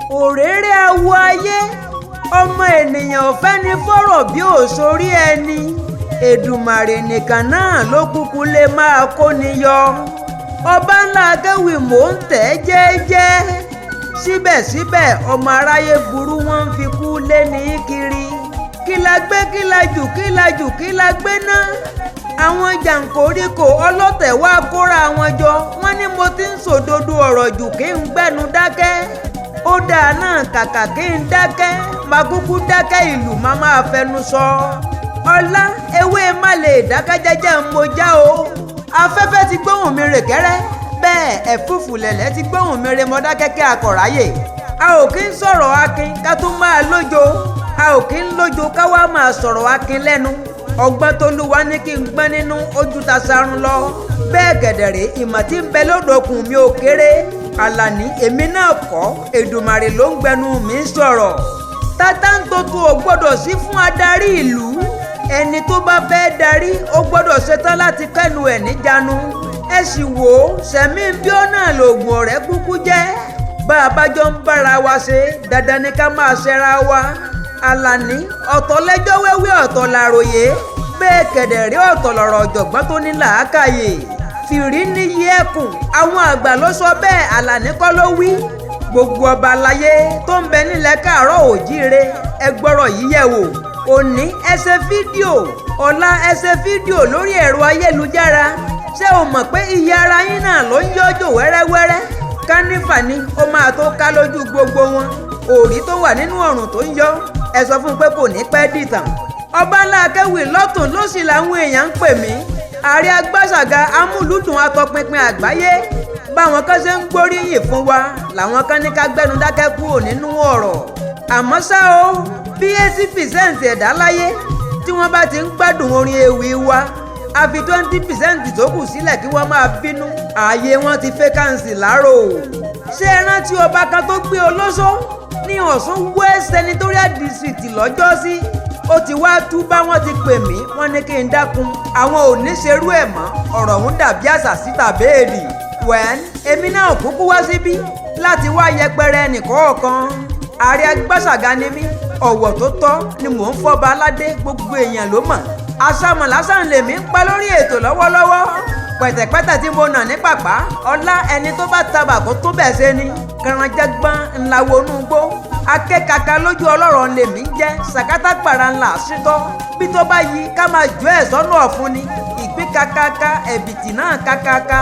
Òréré awo ayé, ọmọ ènìyàn ò fẹ́ ní fọ̀rọ̀ bí òṣòrí ẹni. Èdùmàrè nìkan náà ló kúkú lè máa kóni yọ. Ọba ńlá akéwì mò ń tẹ̀ ẹ́ jẹ́ẹ́jẹ́. Síbẹ̀síbẹ̀ ọmọ aráyé burú, wọ́n ń fi kú lé ní kiri. Kí la gbé, kí la jù, kí la jù, kí la gbé ná? Àwọn jàǹkóríkò ọlọ́tẹ̀ wá kóra wọn jọ, wọ́n ní mo ti ń sòdodo ọ̀rọ̀ jù, kí n gbẹ́nu dákẹ́. Ó dáa náà, kàkà kí n dákẹ́, máa kúkú dákẹ́, ìlú máa máa fẹnu sọ. Ọlá ewé má lè dákẹ́ jẹ́jẹ́ ń mo já o. Afẹ́fẹ́ ti gbóhùn mi rè kẹ́rẹ́, bẹ́ẹ̀ ẹ̀fúùfù lẹ̀lẹ́ ti gbóhùn mi rè Mọdákẹ́kẹ́ akọ̀ráyè. A ò kí ń sọ̀rọ̀ akin ká tún máa lójo, a ò kí ń lójo ká wá máa sọ̀rọ̀ akin lẹ́nu. Ọgbọ́n t'Olúwa ní kí n gbọ́n nínú ojú ta sarun lọ. Bẹ́ẹ̀ gẹ̀dẹ̀rẹ̀, ìmọ̀ tí ń bẹ lódòkun mi ò kéré. Àlàní èmi náà kọ́, Èdùmàrè ló ń gbẹnu mi sọ̀rọ̀. Tátá ń tótó ò gbọ́dọ̀ sí fún adarí ìlú. Ẹni tó bá fẹ́ darí, ó gbọ́dọ̀ ṣetán láti kẹ́nu ẹ̀ níjànú. Ẹ sì wò ó, sẹ̀mí bí ó náà lògùn ọ̀rẹ́ kúkú jẹ́. Bá a bá jọ ń bára wa ṣe, dandan ni ká máa ṣẹra wa. Àlàní, ọ̀tọ̀ lẹ́jọ́ wẹ́wẹ́, ọ̀tọ̀ làròyé. Bẹ́ẹ̀ kẹ̀dẹ̀rí, ọ̀tọ̀ lọ̀rọ̀ ọ̀jọ̀gbọ́n tó ní làákàyè. Fìrí níyì ẹkùn, àwọn àgbà ló sọ bẹ́ẹ̀, Àlàní kọ́ ló wí. Gbogbo ọba aláyé tó ń bẹ nílẹ̀ káàárọ̀ òjíire, ẹ gbọ́rọ̀ yìí yẹ̀ wò. Òní ẹ ṣe fídíò, ọ̀la ẹ ṣe fídíò lórí ẹ̀rọ ayélujára. Ṣé o mọ̀ pé iye ara yín náà ló ń yọ́jò wẹ́rẹ́wẹ́rẹ́? Kánífà ni ó máa tó ká lójú gbogbo wọn. Òrí tó wà nínú ọ̀run tó ń yọ, ẹ sọ fún un pé kò ní pẹ́ dìtàn. Ọba ńlá akéwì lọ́tùn lósì làwọn èèyàn ń pè mí. Ààrẹ agbáṣàga amúlùdùn atọpinpin àgbáyé. Báwọn kan ṣe ń gbóríyìn fún wa, làwọn kan ní ká gbẹ́nu dákẹ́ kúrò nínú ọ̀rọ̀. Àmọ́ ṣá o, bí 80% ẹ̀dá láyé tí wọ́n bá ti ń gbádùn orin ewì wa, a fi 20% tó kù sílẹ̀ kí wọ́n máa bínú. Ààyè wọn ti vacancy láàrò. Ṣé ẹ rántí ọba kan tó gbé olóṣó ní Ọ̀ṣun West Senatorial District lọ́jọ́sí? Ó ti wá tú bá wọn ti pè mí, wọ́n ní kí n dákun, àwọn ò ní ṣerú ẹ̀ mọ́. Ọ̀rọ̀ ọ̀hún dàbí àṣà síta béèlì wẹ́n. Èmi náà kúkú wá síbí láti wá yẹpẹrẹ ẹnìkọ̀ọ̀kan. Ààrẹ agbáṣàga ni mí, ọ̀wọ̀ tó tọ́ ni mò ń fọba aládé, gbogbo èèyàn ló mọ̀. Àṣàmọ̀ lásán lèmi ń pa lórí ètò lọ́wọ́lọ́wọ́. Pẹ̀tẹ̀pẹ̀tẹ̀ tí mo nà ní pàpà ọlá, ẹni tó bá tabà kó tó bẹ̀ ṣe ni. Kàràǹjẹ̀gbọ́n ńlá wọnú gbó akékaka lójú ọlọ́rọ̀ lèmi ń jẹ́. Sàkátà pàrà ńlá sítọ́ bí tó bá yí ká máa jọ ẹ̀ sọ́nà ọ̀fun ni. Ìgbín kakaka, ẹ̀bìtì náà kakaka.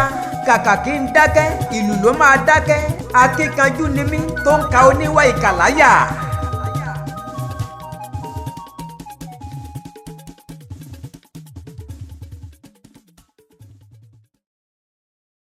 Kàkà kí n dákẹ́, ìlú ló máa dákẹ́. Akíkanjú ni mí tó ń ka oníwà ìkàláyà.